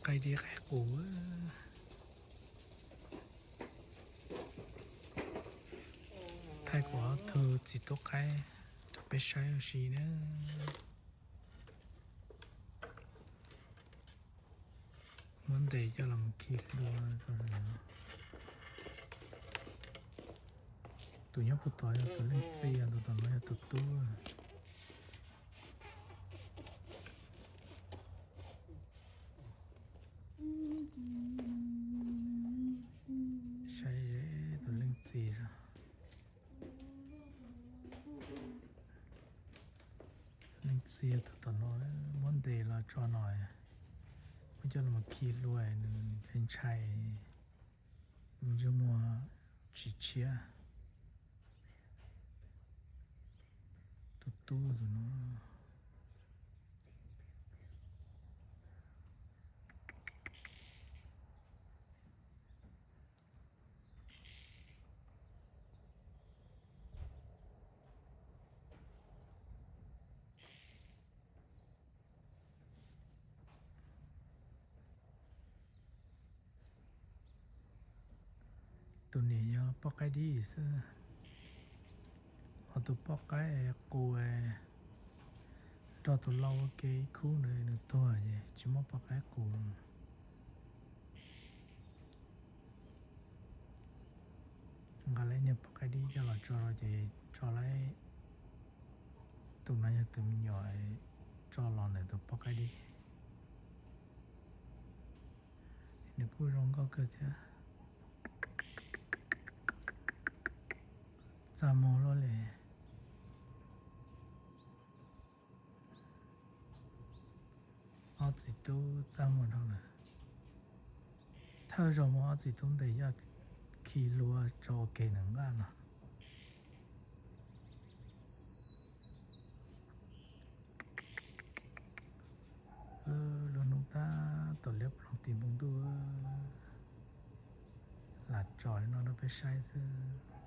Qaib dib qaib qus. Thaij kuv ob tug txiv tub qaib rau peb saib ua si na. Muab ntes coj los khi hlua rau. Tus nyob puag tod yog tus leej txiv, tus tom no yog tus tub. Saib tus leej txiv. Leej txiv tus tom no, muab ntes los tso no, muab coj los khi hlua, nws ntshai ntshai, ntsej muag tsis tshiab. Tus tub tus no. Tus niam yog poj qaib dib xwb, ho tus poj qaib qus nrog tus lau ua ke ib khub ntawd nws tuag ces tsis muaj poj qaib qus. Nqa lawv niag poj qaib dib coj los tso rau ces tso lawv, tus no yog tus me nyuam tso los ntawm tus poj qaib dib. Nws kuj zoo nkauj kawg thiab. Txaj muag luaj li. Ob txiv tub txaj muag dhau lawm. Thawj zaug muab ob txiv tub ntes coj khi hlua tso ua ke nws nqaj no. Lub hnub tab tom liab ploog tim npoo ntuj, lam tso li no rau peb saib xwb.